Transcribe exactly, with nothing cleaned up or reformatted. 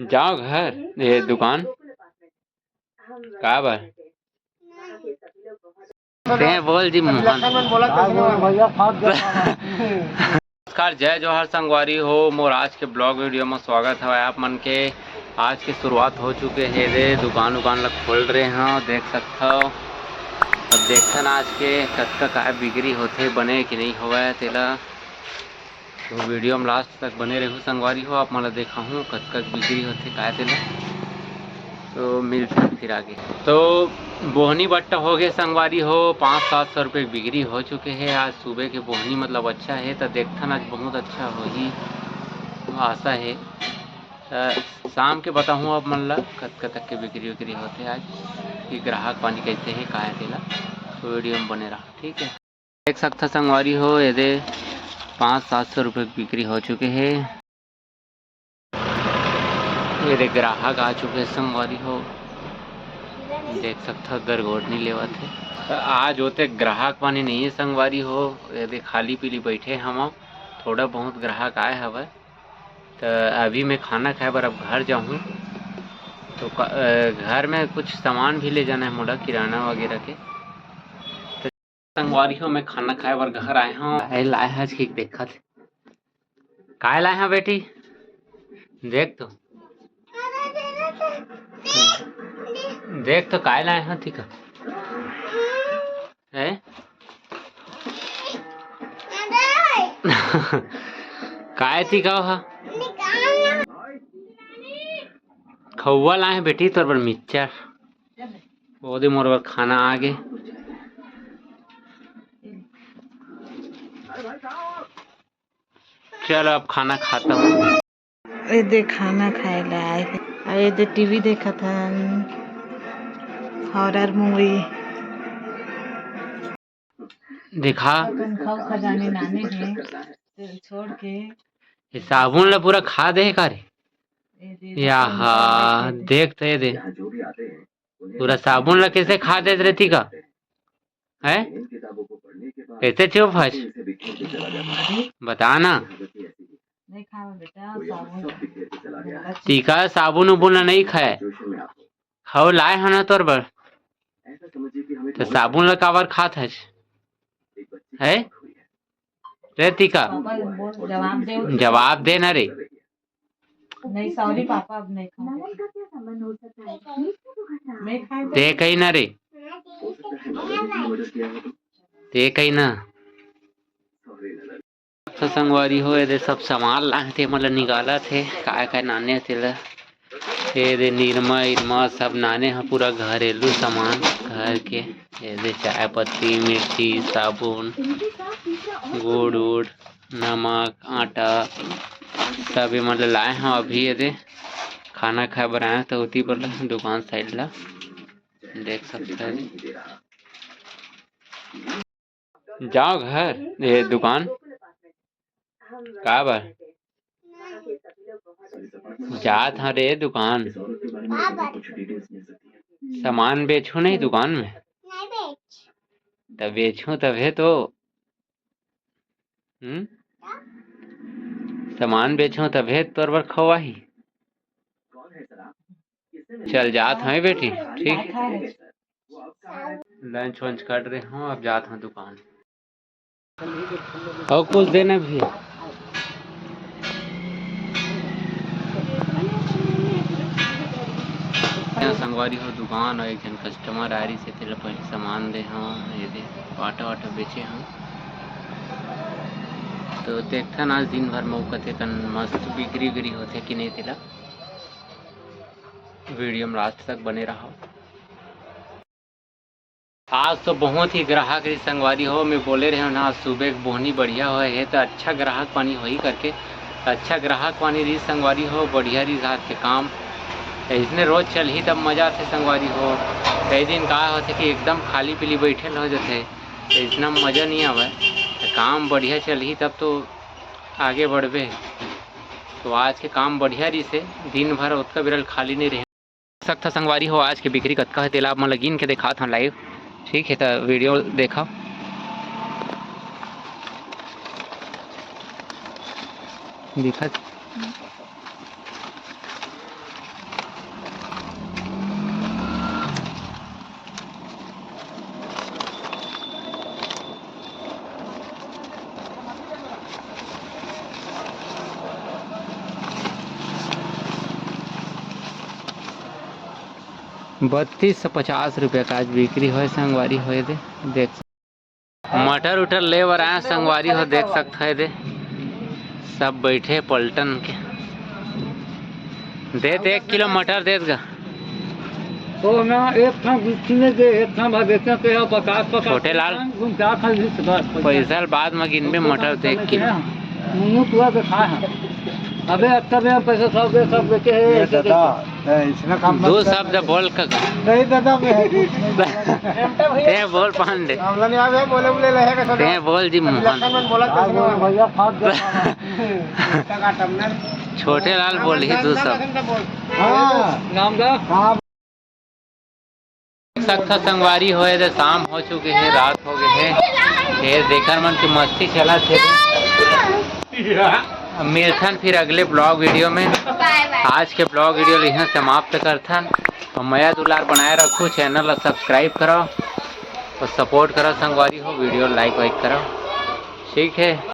जाओ घर, ये दुकान का बर? ते बोल जी मोहन। नमस्कार, जय जोहार संगवारी हो, मोर आज के ब्लॉग वीडियो में स्वागत हवय आप मन के। आज के शुरुआत हो चुके हे रे, दुकान उकान ला खोल रहे हैं, देख सकथव। अब देखथन आज के कतका काय बिक्री होथे, बने कि नहीं होवय तेला। तो वीडियो में लास्ट तक बने रहू संगवारी हो, आप मन ला देखाहूँ कतका बिक्री होथे काय तेला। तो मिलथन फिर आगे। तो बोहनी बट्टा हो गए संगवारी हो, पाँच सात सौ रुपये बिक्री हो चुके हे। आज सुबह के बोहनी मतलब अच्छा हे, तो देखथन आज बहुत अच्छा होही, आशा हे। तो शाम के बताहूँ आप मन ला कतका तक के बिक्री उक्री होथे आज, कि ग्राहक पानी कैसे हे काय तेला। तो वीडियो में बने रहा, ठीक है। देख सकथा संगवारी हो, एदे पाँच सात सौ रुपये बिक्री हो चुके हे। एदे ग्राहक आ चुके हे संगवारी हो, देख सकथा गरगोटनी लेवत हे। आज ओते ग्राहक पानी नहीं है संगवारी हो, एदे खाली पीली बैठे हवं, थोड़ा बहुत ग्राहक आए हवय। तो अभी मैं खाना खाए बर अब घर जाहूँ, तो का-, अ, घर में कुछ सामान भी ले जाना है मोला, किराना वगैरह के। संगवारी हो, मैं खाना खाए बर घर आए हवं। ए, लाए हस कि देखत। काय लाए हस बेटी? देख तो। देख तो काय लाए हस, ठीक है। हैं? काय ती का हा? खउवा लाए हस बेटी तोर बर मिक्सचर। ओदे मोर बर खाना आ गे। चलो अब खाना खाता हूँ। एदे खाना खाए ला आए हे। अउ एदे टीवी देखत हन, हॉरर मूवी। देखा। अपन खाऊ खजाने नाने हे, तेल छोड़ के। ये साबुन ला पूरा खा दे हे का रे? एदे याहा, देख तो ये दे। पूरा साबुन ला कैसे खा देत रहती का? हैं? कैसे चुप हस? बता ना। नहीं खावे बेटा, साबुन। टीका साबुन उबुन ला नहीं खाए। खाओ लाए हो ना तोर बर। तो साबुन ला काबर खात हस? है? रे टीका। पापा बोल, जवाब दे। जवाब दे ना रे। नहीं, सॉरी पापा, अब नहीं खाऊंगी। मैं खाए ते कही ना रे। ते कही ना। तो संगवारी हो, एदे सब सामान लान थे, मतलब निकालत हे, काय काय नाने तेला। एदे निरमा इरमा सब नाने ह, पूरा घरेलू सामान घर के। एदे चाय पत्ती, मिर्ची, साबुन, गुड़ उड़, नमक, आटा, सब ये मतलब लाए ह। अभी एदे खाना खाए बर आए, तो उती बर दुकान साइड ला देख सकते हैं। जाओ घर, ये दुकान का बर? जात हन रे दुकान। सामान बेचहू नहीं दुकान में? तब बेचहूँ तभे तो। हम्म? सामान बेचहूँ तभे तोर बर खवाही। चल जात हवे बेटी, ठीक। लंच वंच कर रहे हो, अब जात हूँ दुकान। और कुछ देना भी है? यहाँ संगवारी हो दुकान और एक झन कस्टमर आ रही से, तेला पहले सामान दे। हाँ, ये दे, आटा वाटा बेचे हम। तो देखथन आज दिन भर में कते कन मस्त बिक्री उक्री होथे कि नहीं, तेला वीडियो में लास्ट तक बने रहो। आज तो बहुत ही ग्राहक रही संगवारी हो, मैं बोले रहे हो ना, सुबह के बोहनी बढ़िया होए हे, तो अच्छा ग्राहक पानी होही करके। अच्छा ग्राहक पानी रही संगवारी हो, बढ़िया रही आज के काम। तो इसने रोज चलही तब मजा आथे संगवारी हो। कई दिन का होथे कि एकदम खाली पीली बैठे रह जाथे, तो इतना मजा नहीं आवे। तो काम बढ़िया चलही तब तो आगे बढ़बे। तो आज के काम बढ़िया रही से, दिन भर ओतका बिरल खाली नहीं रहे। सकथा संगवारी हो, आज के बिक्री कतका हे, तेला आप मन ल गिन के देखात हन लाइव। ठीक हे, त वीडियो देखा। दिखत। बत्तीस सौ पचास रुपया का आज बिक्री होय संगवारी होय दे। देख, मटर उटर ले बर आए संगवारी हो, देख सकत हे दे, सब बैठे पलटन के। दे दे, एक किलो मटर दे गा। तो ना, एक ठन गुत्थी में दे, एक ठन भर बेचना के हो, पचास, पचास। छोटे लाल। गुम क्या खा ली, बस, पैसा। पैसा बाद में गिनबे, मटर दे एक किलो। मुन्नू तुआ के खा है। अबे अच्छा बे, पैसा सब दे, सब बेचे है, ये ऐसे दादा, दे। ए, इसने काम मत दो कर। शब्द बोल का। नहीं दादा, मैं कुछ नहीं बोला। ते बोल पांडे। हमला नहीं आवे, बोले, बोले, रहेगा सब। ते बोल जी मोहन। लखन मन बोला, हाँ, कुछ नहीं बोल, बोला। भैया, फाट गया। छोटे लाल बोल ही दू शब्द। हाँ। नाम का? हाँ। सकथा संगवारी होए दे, शाम हो चुके हे, रात हो गए हे। ये देखर मन के मस्ती चलत हे। अब मिलथन फिर अगले ब्लॉग वीडियो में। आज के ब्लॉग वीडियो ल इहाँ समाप्त करथन। और मया दुलार बनाए रखू, चैनल ला सब्सक्राइब करो और सपोर्ट करो संगवारी हो, वीडियो लाइक वाइक करो। ठीक है,